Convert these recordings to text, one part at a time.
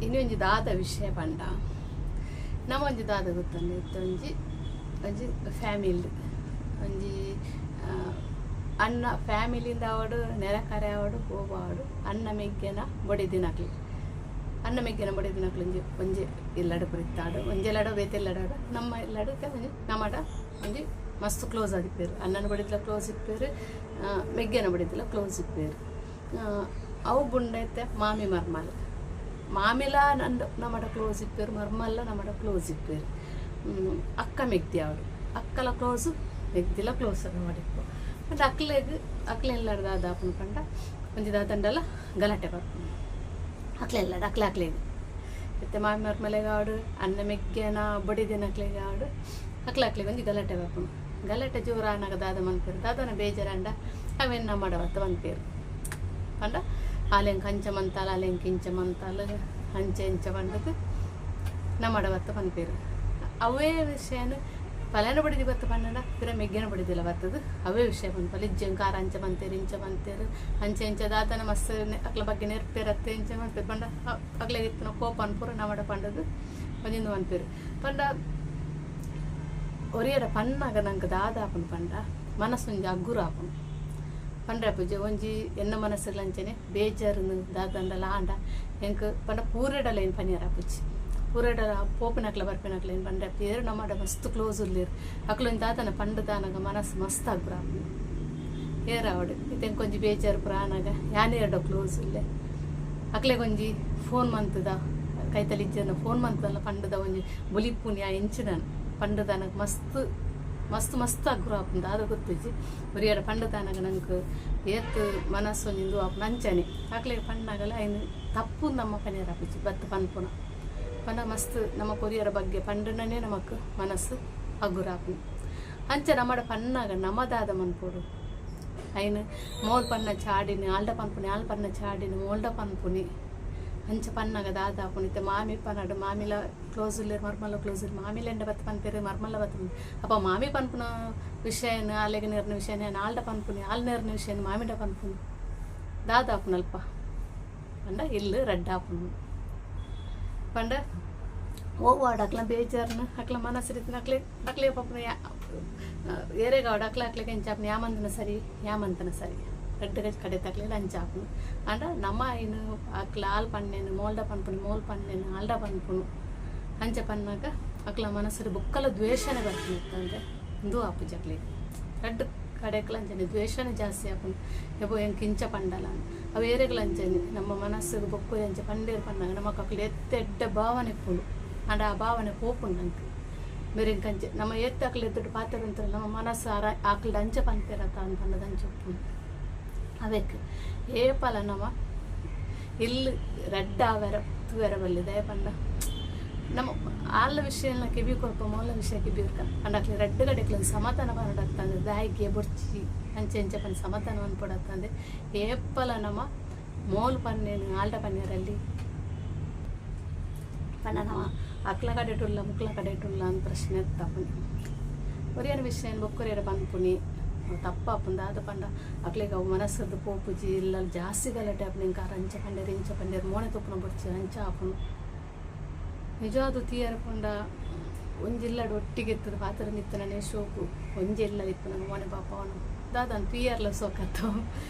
ಇನಿ ಒಂಜಿ ದಾದ ವಿಷಯ ಪಂಡ, ನಮ ಒಂಜಿ ದಾದ ಗೊತ್ತುಂಡು? ಇತ್ತೆ ಒಂಜಿ ಒಂಜಿ ಫ್ಯಾಮಿಲಿ, ಒಂಜಿ ಅಣ್ಣ ಫ್ಯಾಮಿಲಿಂದ ಆವಡ್, ನೆರೆಕರೆ ಆವಡ್, ಆವಡ್, ಅಣ್ಣ ಮೆಗ್ಗೆನ ಬೊಡೆದಿನಕ್ಲು, ಅಣ್ಣ ಮೆಗ್ಗೆನ ಬೊಡೆದಿನಕ್ಲು ಒಂಜಿ ಒಂಜಿ ಇಲ್ಲಡ್ ಪುರಿತ್ತಾಡು, ಒಂಜಿ ಇಲ್ಲಡ ಬೇತೆ ಇಲ್ಲಡ, ನಮ್ಮ ಇಲ್ಲಡ್ ಒಂಜಿ ನಮಡ ಒಂಜಿ ಮಸ್ತ್ ಕ್ಲೋಸ್ ಆದಿಪ್ಪೆರ್. ಅಣ್ಣನ ಬೊಡೆದಿಲ ಕ್ಲೋಸ್ ಇಪ್ಪೆರ್, ಮೆಗ್ಗೆನ ಬೊಡೆದಿಲ ಕ್ಲೋಸ್ ಇಪ್ಪೆರ್. ಅವು ಬುಂಡ ಇತ್ತೆ ಮಾಮಿ ಮರ್ಮಲ್, ಮಾಮಿಲ ನಂದು ನಮಡ ಕ್ಲೋಸ್ ಇಪ್ಪೆರ್, ಮರ್ಮಲ್ಲ ನಮಡ ಕ್ಲೋಸ್ ಇಪ್ಪೆರ್. ಅಕ್ಕ ಮೆಗ್ದಿ ಆವಡ್, ಅಕ್ಕಲ ಕ್ಲೋಸು, ಮೆಗ್ದಿಲ ಕ್ಲೋಸ್ ನಮಡಿಪ್ಪು. ಪಂಡ ಅಕ್ಲೆಗ್ ಅಕ್ಲೆ ಇಲ್ಲಡ್ ದಾದ ಆಪುಂಡು ಪಂಡ, ಒಂಜಿ ದಾದಂಡಲ ಗಲಾಟೆ ಬರ್ಪುಂಡು ಅಕ್ಲೆ ಇಲ್ಲಡ್ ಅಕ್ಲೆ ಅಕ್ಲೆಗ್. ಇತ್ತೆ ಮಾಮಿ ಮರ್ಮಲೆಗ್ ಆವಡ್, ಅಣ್ಣ ಮೆಗ್ಗೆನ ಬೊಡೆದಿನಕ್ಲೆಗ್ ಆವಡ್, ಅಕ್ಲೆ ಅಕ್ಲೆಗ್ ಒಂಜಿ ಗಲಾಟೆ ಬರ್ಪುಂಡು. ಗಲಾಟೆ ಜೋರು ಆನಗ ದಾದ ಮನ್ಪೆರ್? ದಾದನ ಬೇಜಾರಾಂಡ ಅವೆನ್ ನಮಡ ಬತ್ತ ಪನ್ಪೆರ್. ಪಂಡ ಆಲೆಂಕ್ ಅಂಚ ಮಂತಾಲ್, ಆಲೆಂಕ್ ಇಂಚ ಮಂತಾಲ್, ಅಂಚ ಇಂಚ ಪಂಡುದು ನಮಡ ಬತ್ತ ಪನ್ಪೆರ್. ಅವೇ ವಿಷಯನ್ ಪಲಯನ ಬೊಡೆದಿ ಬತ್ತ ಪಂಡ, ಪಿರ ಮೆಗ್ಗೆನ ಬೊಡೆದಿಲ ಬತ್ತದು ಅವೇ ವಿಷಯ ಪನ್ಪಲ್. ಇಜ್ಜಿ, ಎಂಕ್ ಆರ್ ಅಂಚ ಪಂತೆರ್, ಇಂಚ ಪಂತೆರ್, ಅಂಚ ಇಂಚ ದಾದನ ಮಸ್ತ್ ಅಕ್ಲ ಬಗ್ಗೆ ನೆರ್ಪೆರತ್ತೆ, ಇಂಚ ಮನ್ಪೆರ್. ಪಂಡ ಅಕ್ಲೆಗ್ ಇತ್ತಿನ ಕೋಪನ್ ಪೂರ ನಮಡ ಪಂಡುದು ಒಂಜಿಂದು ಮನ್ಪೆರ್. ಪಂಡ ಒರಿಯಡ ಪನ್ನಾಗ ನಂಕ್ ದಾದ ಆಪುಂಡು ಪಂಡ, ಮನಸ್ಸೊಂಜಿ ಅಗ್ಗುರ ಆಪುಂಡು. ಪಂಡ್ರೆ ಪೂಜೆ ಒಂಜಿ ಎನ್ನ ಮನಸ್ಸುಗ್ಲ ಅಂಚನೆ ಬೇಜಾರುನು ದಾದಂಡಲ ಆಂಡ ಎಂಕ್ ಪಂಡ ಪೂರೆಡಲ ಏನ್ ಪನಿಯರ ಆಪುಜಿ. ಪೂರೆಡಲ ಪೋಪಿನಕ್ಲ ಬರ್ಪಿನಕ್ಲ ಏನ್ ಪಂಡ್ರೆ ಏರ್ ನಮಡ ಮಸ್ತ್ ಕ್ಲೋಸ್ ಉಲ್ಲೆರ್, ಅಕ್ಲೊಂಜಿ ದಾದನ ಪಂಡುದಾನಗ ಮನಸ್ಸು ಮಸ್ತ್ ಅಗ್ಗುರ ಆಪುಂಡು. ಏರಾವಡ್, ಇತ್ತೆ ಎಂಕೊಂಜಿ ಬೇಜಾರು ಪೂರ ಆನಗ ಯಾನ್ ಏರ್ಡ ಕ್ಲೋಸ್ ಉಲ್ಲೆ, ಅಕ್ಲೆಗೊಂಜಿ ಫೋನ್ ಮಂತುದ, ಕೈತಲ್ ಇಜ್ಜೆರ್ನ ಫೋನ್ ಮಂತುದಲ್ಲ ಪಂಡುದ ಒಂಜಿ ಬುಲಿಪುನಿ ಎಂಚಿನ ಪಂಡುದಾನಗ ಮಸ್ತ್ ಮಸ್ತ್ ಮಸ್ತ್ ಅಗ್ಗುರ ಆಪುಂಡು. ದಾದ ಗೊತ್ತಿಜ್ಜಿ, ಒರಿಯಡ ಪಂಡುದಾನಗ ನಂಕ್ ಏತ್ ಮನಸ್ಸು ಒಂಜಿ ಇಂದು ಆಪುಂಡು. ಅಂಚನೆ ಅಕ್ಲೆಗ್ ಪಣ್ಣಾಗಲ ಐನ್ ತಪ್ಪು ನಮ್ಮ ಪನಿಯರ ಆಪುಜಿ. ಬತ್ತ್ ಪನ್ಪುನ ಪಂಡ ಮಸ್ತ್ ನಮ್ಮ ಕೊರಿಯರ ಬಗ್ಗೆ ಪಂಡುನನೇ ನಮಕ್ ಮನಸ್ಸು ಹಗುರ ಆಪುಂಡು. ಅಂಚ ನಮಡ ಪನ್ನಾಗ ನಮ ದಾದ ಮನ್ಪೊಡು? ಐನ್ ಮೋಲ್ ಪನ್ನ ಚಾಡಿನ ಆಲ್ಡ ಪನ್ಪುನಿ, ಆಲ್ ಪನ್ನ ಚಾಡಿನ ಮೋಲ್ಡ ಪನ್ಪುನಿ. ಅಂಚ ಪನ್ನಾಗ ದಾದ ಆಪುಂಡು? ಇತ್ತೆ ಮಾಮಿ ಪನಡ್, ಮಾಮಿಲ ಕ್ಲೋಸ್ ಉಲ್ಲೆರ್, ಮರ್ಮಲ ಕ್ಲೋಸ್ ಉಲ್ಲೆರ್. ಮಾಮಿಲೆಂಡ ಬತ್ತ್ ಪನ್ಪೆರ್, ಮರ್ಮಲ ಬತ್ತ್. ಅಪ್ಪ ಮಾಮಿ ಪನ್ಪುನ ವಿಷಯನ ಆಲೆಗ್ ನೇರ್ನ ವಿಷಯನ ಆಲ್ಡ ಪನ್ಪುನಿ, ಆಲ್ ನೇರ್ನ ವಿಷಯನ ಮಾಮಿಡ ಪನ್ಪುನಿ. ದಾದ ಆಪುಂಡು ಅಲ್ಪ ಪಂಡ, ಇಲ್ಲ್ ರಡ್ಡ್ ಆಪುಂಡು. ಪಂಡ ಓವಾಡ್ ಅಕ್ಲ ಬೇಜಾರ್ನ ಅಕ್ಲ ಮನಸ್ಸಿರಿತಿನ ಅಕ್ಲೆ ಅಕ್ಲೆ ಪಪ್ಪುನ ಏರೆಗಾವಡ್ ಅಕ್ಲ ಅಕ್ಲೆಗ್ ಎಂಚ ಆಪುಂಡು? ಯಾಮಂತನ ಸರಿ, ಯಾಮಂತನ ಸರಿ, ರಡ್ಡ್ ಕಡೆತ ಅಕ್ಲೆಗ್ ಅಂಚ ಆಪುಂಡು. ಆಂಡ ನಮ ಐನ್ ಅಕ್ಲ ಆಲ್ ಪನ್ನೇನು ಮೋಲ್ಡ ಪನ್ಪುನಿ, ಮೋಲ್ ಪನ್ನೇನು ಆಲ್ಡ ಪನ್ಪುನು. ಅಂಚ ಪನ್ನಾಗ ಅಕ್ಲ ಮನಸ್ಸುಡು ಬೊಕ್ಕಲ ದ್ವೇಷನೆ ಬರ್ಪುಂಡು ಉಂದು ಆಪುಜಿ ಅಕ್ಲೆಗ್. ರಡ್ಡ್ ಕಡೆಕ್ಲ ಅಂಚನೆ ದ್ವೇಷನೆ ಜಾಸ್ತಿ ಆಪುಂಡು. ಎಬೋ ಎಂಕ್ ಇಂಚ ಪಂಡಲ. ಅವು ಏರೆಗ್ಲ ಅಂಚನೆ, ನಮ್ಮ ಮನಸ್ಸುಗು ಬೊಕ್ಕೊರಿ ಅಂಚ ಪಂಡೇರ್ ಪನ್ನಾಗ ನಮಕ್ ಅಕ್ಲು ಎತ್ತೆ ಎಡ್ಡೆ ಭಾವನೆ ಇಪ್ಪುಂಡು, ಆಂಡ ಆ ಭಾವನೆ ಪೋಪುಂಡು ನಂಕ್. ಮೇರ್ ಎಂಕ್ ಅಂಚೆ ನಮ್ಮ ಏತ್ ಅಕ್ಲು ಎದುರುಡು ಪಾತೆರೊಂತೆರ್, ನಮ್ಮ ಮನಸ್ಸು ಅರ ಅಕ್ಲ್ಡ ಅಂಚ ಪನ್ಪೆರತ್ತ ಅಂದ್ ಪಂಡುದು ಅಂಚ ಉಪ್ಪುಂಡು. ಅವೆಕ್ ಏಪಲ ನಮ ಇಲ್ಲ್ ರಡ್ಡ್ ಆವೆರ ತೂವೆರೆ ಬಲ್ಲಿ. ದಾಯೆ ಪಂಡ ನಮ ಆಲ್ನ ವಿಷಯಲ ಕೆಬಿ ಕೊರ್ಪ, ಮೋಲ್ನ ವಿಷಯ ಕೆಬಿ ಕೊರ್ಕ. ಪಂಡ ಅಕ್ಲೆ ರಡ್ಡ್ ಕಡೆಕ್ಲ ಸಮಾಧಾನ ಪನೊಡತ್ತಂದೆ, ದಾಯೆಗ್ ಬೊಡ್ಚಿ ಅಂಚೆ ಇಂಚ ಪಂದ್ ಸಮಾಧಾನ ಮನ್ಪೊಡತ್ತಂದೆ, ಏಪಲ ನಮ ಮೋಲ್ ಪನ್ನೇನು ಆಲ್ಡ ಪನ್ಯರಲ್ಲಿ ಪಂಡ ನಮ ಅಕ್ಲ ಕಡೆಟುಲ್ಲ ಮುಕ್ಲ ಕಡೆಟುಲ್ಲ ಅಂದ್ ಪ್ರಶ್ನೆ ಎತ್ತಾಪುಂಡು. ಒರಿಯನ ವಿಷಯನ್ ಬೊಕ್ಕೊರಿಯಡ ಪನ್ಪುನಿ ತಪ್ಪಾಪುಂಡು. ದಾದ ಪಂಡ ಅಕ್ಲೆಗ್ ಅವು ಮನಸ್ಸುರ್ದು ಪೋಪುಜಿ. ಇಲ್ಲಲ್ ಜಾಸ್ತಿ ಗಲಾಟೆ ಆಪುಂಡು. ಎಂಕ್ ಆರ್ ಅಂಚ ಪಂಡೆರ್, ಇಂಚ ಪಂಡೆರ್, ಮೋನೆ ತೂಪುನ ಬೊಡ್ಚಿ, ಅಂಚ ಆಪುಂಡು. ನಿಜವಾದ್ ತೂಯೆರೆ ಪೋಂಡ ಒಂಜಿ ಇಲ್ಲಡ್ ಒಟ್ಟಿಗೆ ಇತ್ತುದು ಪಾತೆರೊಂದು ಇತ್ತಿನನೇ ಶೋಕು. ಒಂಜಿ ಇಲ್ಲಲ್ ಇಪ್ಪುನಗ ಮೋನೆ ಪಾಪವನ ದಾದ ತೂಯೆರ್ಲ ಸೋಕತ್ತು.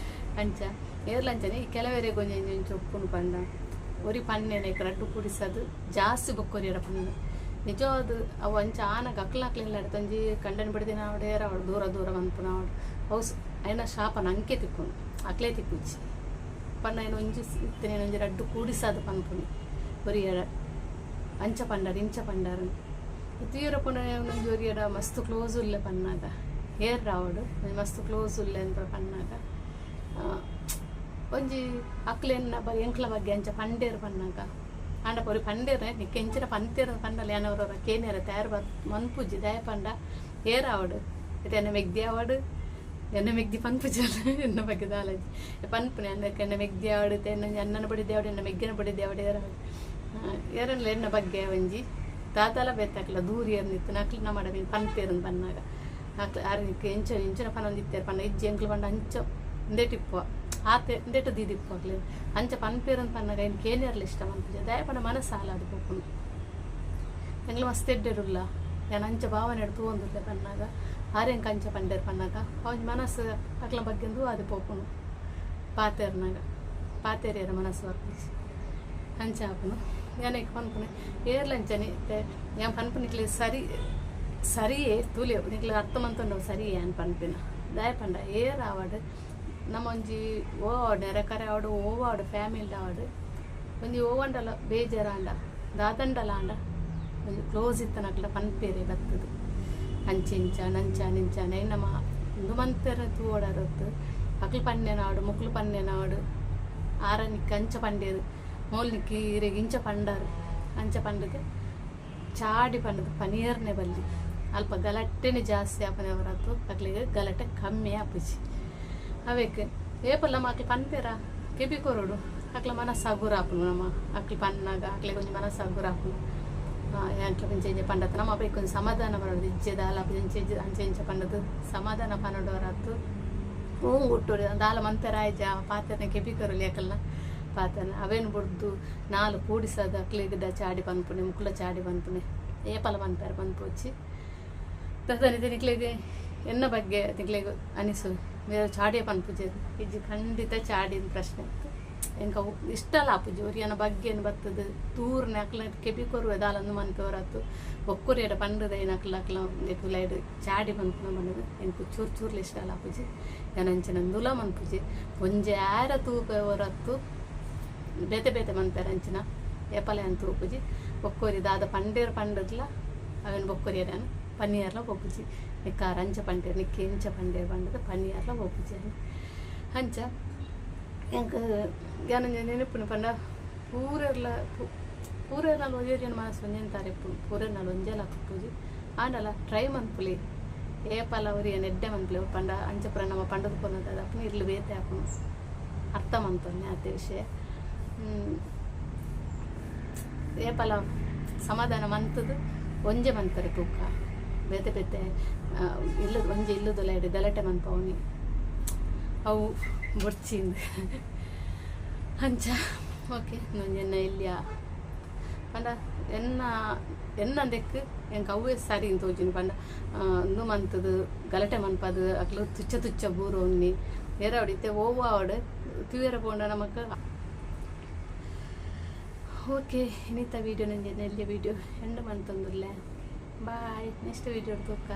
ಅಂಚ ಏರ್ಲ ಅಂಚನೆ ಈ ಕೆಲವೆರೆಗ್ ಒಂಜಿ ಒಂಜಿ ಒಂಜಿ ಉಪ್ಪುಂಡು. ಪಂಡ ಒರಿ ಪನ್ನೇನೆ ರಡ್ಡ್ ಕೂಡಿಸದ್ ಜಾಸ್ತಿ ಬೊಕ್ಕೊರಿಯಡ ಪನ್ನೆ. ನಿಜವಾದ್ ಅವು ಅಂಚ ಆನಗ ಅಕ್ಲ ಅಕ್ಲ ಇಲ್ಲಡ್ ಒಂಜಿ ಕಂಡನಿ ಬುಡೆದಿನ ಆವಡ್, ಏರಾವಡ್, ದೂರ ದೂರ ಮನ್ಪುನ ಆವಡ್, ಅವು ಐನ ಶಾಪ ನಂಕೆ ತಿಕ್ಕುಂಡು, ಅಕ್ಲೆ ತಿಕ್ಕುಜಿ. ಪಂಡ ಐನ್ ಒಂಜಿ ಇತ್ತಿನ ಒಂಜಿ ರಡ್ಡ್ ಕೂಡಿಸಾದ್ ಪನ್ಪುನಿ ಒರಿಯಡ ಅಂಚ ಪಂಡರ್, ಇಂಚ ಪಂಡರ್. ತೂಯೆರೆ ಪೋಂಡ ಒಂಜಿ ಒರಿಯಡ ಮಸ್ತ್ ಕ್ಲೋಸ್ ಉಲ್ಲೆ ಪನ್ನಾಗ, ಏರ್ ಆವಡ್ ಒಂಜಿ ಮಸ್ತ್ ಕ್ಲೋಸ್ ಉಲ್ಲೆ ಅಂತ ಪನ್ನಾಗ, ಒಂಜಿ ಅಕ್ಲೆನ ಎಂಕ್ಲ ಬಗ್ಗೆ ಅಂಚ ಪಂಡೇರ್ ಪನ್ನಾಗ, ಆಂಡ ಒರಿ ಪಂಡೇರ್ ನಿಕ್ಕ್ ಎಂಚಿನ ಪಂತೇರ್ ಪಂಡಲ ಯಾನ್ ಒರ ಕೇನೆರೆ ತಯಾರ್ ಮನ್ಪುಜಿ. ದಾಯೆ ಪಂಡ ಏರಾವಡ್, ಇತ್ತೆ ಎನ್ನ ಮೆಗ್ದಿ ಆವಡ್, ಎನ್ನ ಮೆಗ್ದಿ ಪನ್ಪುಜಲ್ ಎನ್ನ ಬಗ್ಗೆ ದಾಲಜಿ ಪನ್ಪುನೆ ಅಂದಕ್ಕೆ. ಎನ್ನ ಮೆಗ್ದಿ ಆವಡ್, ಇತ್ತೆ ಎನ್ನ ಅಣ್ಣನ ಬೊಡೆದಿ ಆವಡ್, ಎನ್ನ ಮೆಗ್ಗಿನ ಬೊಡೆದಿ ಆವಡ್, ಏರಾವಡ್, ಏರನ್ಲ ಎನ್ನ ಬಗ್ಗೆ ಒಂಜಿ ದಾದಾಲ ಬೇತೆ ದೂರಿಯರ್ ಇತ್ತಿನ ಅಕ್ಲು ನಮಡ ಮೀನ್ ಪನ್ಪೇರ್ ಪನ್ನಾಗ, ಅಕ್ಲು ಆರ್ ನಿಕ್ಕ್ ಎಂಚ ಎಂಚಿನ ಪನೊಂದಿತ್ತೆರ್ ಪಂಡ, ಇಜ್ಜಿ ಎಂಕ್ಲು ಪಂಡ ಅಂಚ ಉಂದೆಟ್ ಇಪ್ಪುವ. ಆತೆ ಇಂದೆಟ್ ದೀದಿಪ್ಪಗ್ಲೆ ಅಂಚ ಪನ್ಪೇರನ್ ಪನ್ನಗ ಇನ್ ಕೇನಿಯರ್ಲ ಇಷ್ಟ ಮನ್ಪುಜ ದಾಯ ಪಂಡ ಮನಸ್ಸು ಹಾಲಾದ್ ಪೋಪುಂಡು. ಎಂಗ್ಲ ಮಸ್ತ್ ಎಡ್ಡೆಡುಲ್ಲ ಯಾನ್ ಅಂಚ ಭಾವನೆ ತೂವೊಂದುಲ್ಲೆ ಪನ್ನಾಗ ಆರೆಂಕ ಅಂಚ ಪಂಡೆರ್ ಪನ್ನಾಗ ಅವಂಜಿ ಮನಸ್ಸು ಅಕ್ಲ ಬಗ್ಗೆ ಆದ್ ಪೋಪುಂಡು. ಪಾತೆರ್ನಾಗ ಪಾತೆರಿಯರ ಮನಸ್ಸು ಬರ್ಪುಜಿ ಅಂಚ ಆಪುಂಡು. ಯಾನ್ ಐಕ್ ಪನ್ಪುನೆ ಏರ್ಲಂಚನೆ ಯಾನ್ ಪನ್ಪುನಿಕ್ಲೆ ಸರಿ ಸರಿಯೇ ತೂಲೆ ನಿಕ್ಲೆ ಅರ್ಥ ಮಂತೊಂಡು ಸರಿಯೇ ಯಾನ್ ಪನ್ಪಿನ ದಾಯ ಪಂಡ ಏರ್ ಆವಡ್ ನಮ್ಮ ಒಂಜಿ ಓ ಆವಡ್ ನೆರೆಕರೆ ಆವಡ್ ಓ ಆವಡ್ ಫ್ಯಾಮಿಲಿ ಆವಡ್ ಒಂಜಿ ಓವಂಡಲ ಬೇಜಾರಾಂಡ ದಾದಂಡಲ ಆಂಡ ಒಂಜಿ ಕ್ಲೋಸ್ ಇತ್ತನಕ್ಲ ಪನ್ಪೇರೆ ಬತ್ತದು ಅಂಚಿಂಚ ನಂಚ ನಿಂಚ ನೈನಮ ಉಂದು ಮಂತೆರ್ ತೂವೊಡರತ್ತು ಅಕ್ಲು ಪನ್ನೆನಾಡು ಮುಕ್ಲು ಪನ್ನೆನಾಡು ಆರನಿಕ್ ಅಂಚ ಪಂಡೇರು ಮೋಲ್ನಿಕ್ ಇರೆಗ್ ಇಂಚ ಪಂಡಾರು ಅಂಚ ಪಂಡದು ಚಾಡಿ ಪಂಡದು ಪನೀರ್ನೆ ಬಲ್ಲಿ ಅಲ್ಪ ಗಲಾಟೆನೆ ಜಾಸ್ತಿ ಆಪನೆ ಅವರತ್ತು ಅಕ್ಲಿಗೆ ಗಲಾಟೆ ಕಮ್ಮಿ ಆಪುಜಿ. ಅವೇಕ್ ಏಪಲ್ಲ ಅಕ್ಲು ಪನ್ಪೇರ ಕೆಬಿ ಕೊರೊಡು ಅಕ್ಲ ಮನಸ್ಸು ಹಗುರ ಆಪುಂಡು. ನಮ್ಮ ಅಕ್ಲು ಪನ್ನಾಗ ಅಕ್ಲಿಗೆ ಒಂಜಿ ಮನಸ್ಸು ಹಗುರ ಆಪುಂಡು. ಎಂಕ್ಲ ಇಂಚ ಇಂಚ ಪಂಡತ್ತ ನಮ್ಮ ಅಪ್ಪ ಒಂಜಿ ಸಮಾಧಾನ ಪನೊಡು ಇಜ್ಜೆ ದಾಲ ಇಂಚ ಇಂಚ ಅಂಚ ಇಂಚ ಪಂಡದು ಸಮಾಧಾನ ಪನೊಡು ಹೂಂಗುಟ್ಟುಡು ದಾಲ ಮಂತೆರಾಯ್ಜ ಪಾತೆರ್ನ ಕೆಬಿ ಕೊರೊಲಿ ಅಕಲ್ನ ಪಾತೆರ್ನ ಅವೇನು ಬುಡ್ದು ನಾಲ್ ಕೂಡಿಸದ ಅಕ್ಲೆಗ್ ಚಾಡಿ ಪನ್ಪುನೆ ಮುಕ್ಕುಲ ಚಾಡಿ ಪನ್ಪುನೆ ಏಪಲ ಪನ್ಪೇರು ಪನ್ಪೊಚ್ಚಿ ದಾದಾನಿ ನಿಕ್ಲೆಗ್ ಎನ್ನ ಬಗ್ಗೆ ನಿಕ್ಲೆಗ್ ಅನಿಸು ಮೇರ್ ಚಾಡಿಯ ಪನ್ಪುಜೆರ್ ಇಜ್ಜಿ ಖಂಡಿತ ಚಾಡಿನ ಪ್ರಶ್ನೆ ಇತ್ತು. ಎಂಕ ಇಷ್ಟಲ ಆಪುಜಿ ಒರಿಯನ ಬಗ್ಗೆನ್ ಬತ್ತದು ತೂರ್ನೆ ಅಕ್ಲ ಕೆಬಿ ಕೊರುವೆ ದಾಲಂದು ಮನ್ಪೆ ಹೊರತು ಒಕ್ಕುರಿಯಡ ಪಂಡದ ಅಕ್ಲ ಅಕ್ಲ ಉಲೈಡ್ ಚಾಡಿ ಪನ್ಪುನ ಪಂಡದು ಎಂಕ್ ಚೂರು ಚೂರ್ಲ ಇಷ್ಟಲ ಆಪುಜಿ. ಯಾನ್ ಅಂಚಿನ ದುಲ ಮನ್ಪುಜಿ ಒಂಜಿ ಆರ ತೂಪೆ ಹೊರತು ಬೇತೆ ಬೇತೆ ಮನ್ಪೆರ್ ಅಂಚಿನ ಏಪಲ ಯಾನ್ ತೂಪುಜಿ. ಬೊಕ್ಕೊರಿ ದಾದ ಪಂಡೇರ್ ಪಂಡದ್ಲ ಅವೆನ್ ಬೊಕ್ಕೊರಿಯರ್ ಯಾನ್ ಪನಿಯರ್ಲ ಪೋಪುಜಿ ನಿಕ್ಕಾರ ಅಂಚ ಪಂಡೇರ್ ನಿಕ್ಕೆ ಇಂಚ ಪಂಡೇರ್ ಪಂಡದು ಪನಿಯರ್ಲ ಪೋಪುಜಿ ಅಂಚ ಎಂಕ್ ಯಾನ್ ನೆನಪುಂಡು ಪಂಡ ಪೂರೆರ್ಲ ಪೂರೆರ್ನ ಒಂಜೊರಿಯನ ಮನಸ್ಸು ಒಂಜೆಂತಾರೆ ಇಪ್ಪುಂಡು ಪೂರೆರ್ನ ಒಂಜೆಲ ಪೂಜಿ ಆಂಡಲ ಟ್ರೈ ಮನ್ಪುಲಿ ಏಪಲ ಒರಿಯನ್ ಎಡ್ಡೆ ಮನ್ಪುಲೆ ಪಂಡ ಅಂಚ ಪೂರ ನಮ್ಮ ಪಂಡದು ಪೊನ್ನದ ಅಪ್ಪುನು ಇರ್ಲು ಬೇತೆ ಆಪುಂಡು ಅರ್ಥ ಮಂತೊನ್ನೆ ಆತೆ ವಿಷಯ. ಏಪಲ ಸಮಾಧಾನ ಮಂತದು ಒಂಜೆ ಮಂತರೆ ತೂಕ ಬೇತೆ ಬೇತೆ ಇಲ್ಲದ ಒಂಜೆ ಇಲ್ಲದಲ್ಲ ಇಡು ಗಲಾಟೆ ಮನ್ಪವನಿ ಅವು ಬೊಡ್ಚಿಂದು ಅಂಚ ಓಕೆ ಒಂಜೆನ್ನ ಇಲ್ಲಿಯ ಪಂಡ ಎನ್ನ ಎನ್ನಂದೆಕ್ ಎಂಕ್ ಅವ್ವೇ ಸರಿ ತೋಜುಂಡು ಪಂಡ ಉಂದು ಮಂತದು ಗಲಾಟೆ ಮನ್ಪದು ಅಕ್ಲು ತುಚ್ಚ ತುಚ್ಚ ಬೂರೊನ್ನಿ ಏರಾವಡ್ ಇತ್ತೆ ಓವು ಆವಡ್ ತೂಯೆರೆ ಪೋಂಡ ನಮಕ್. ಓಕೆ ಇನ್ನಿತ ವೀಡಿಯೋ ನಂಜೆ ನೆಲ್ಲಿಯ ವೀಡಿಯೋ ಎಂಡ್ ಮಂತೊಂದುಲ್ಲೆ. ಬಾಯ್, ನೆಕ್ಸ್ಟ್ ವೀಡಿಯೋ ತೂಕ.